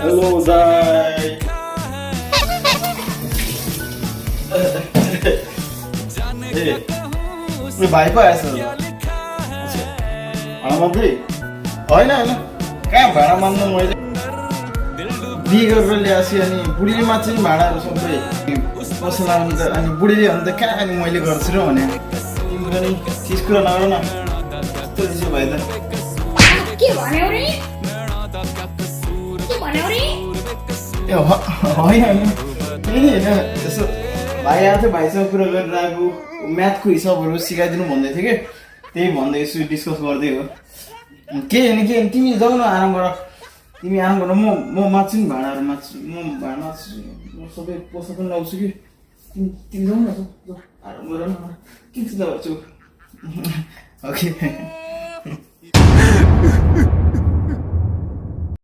hello दाई ए भाइ पो आएछ भाडा मान्दै होइन होइन कहाँ भाडा मान्नु मैले बिहे गरेर ल्याएपछि अनि बुढीले मात्रै भाडाहरू सबै पसला हुन्छ अनि बुढीले भने त कहाँ अनि मैले गर्छु र भने तिमी पनि चिज कुरा नगर न कस्तो चिसो भाइ त के भन्यौ रे ए होइन होइन यसो भाइ आएको थियो भाइसँग कुरा गरेर आएको म्याथको हिसाबहरू सिकाइदिनु भन्दै थियो कि त्यही भन्दै यसो डिस्कस गर्दै हो के होइन के तिमी जाऊ न आराम गर तिमी आराम गर म मात्छु नि भाडाहरू मात्छु म भाडा मात्छु म सबै पैसा पनि लाउँछु कि तिमी जाऊ न जाऊ आराम गर न के चिन्ता गर्छु ओके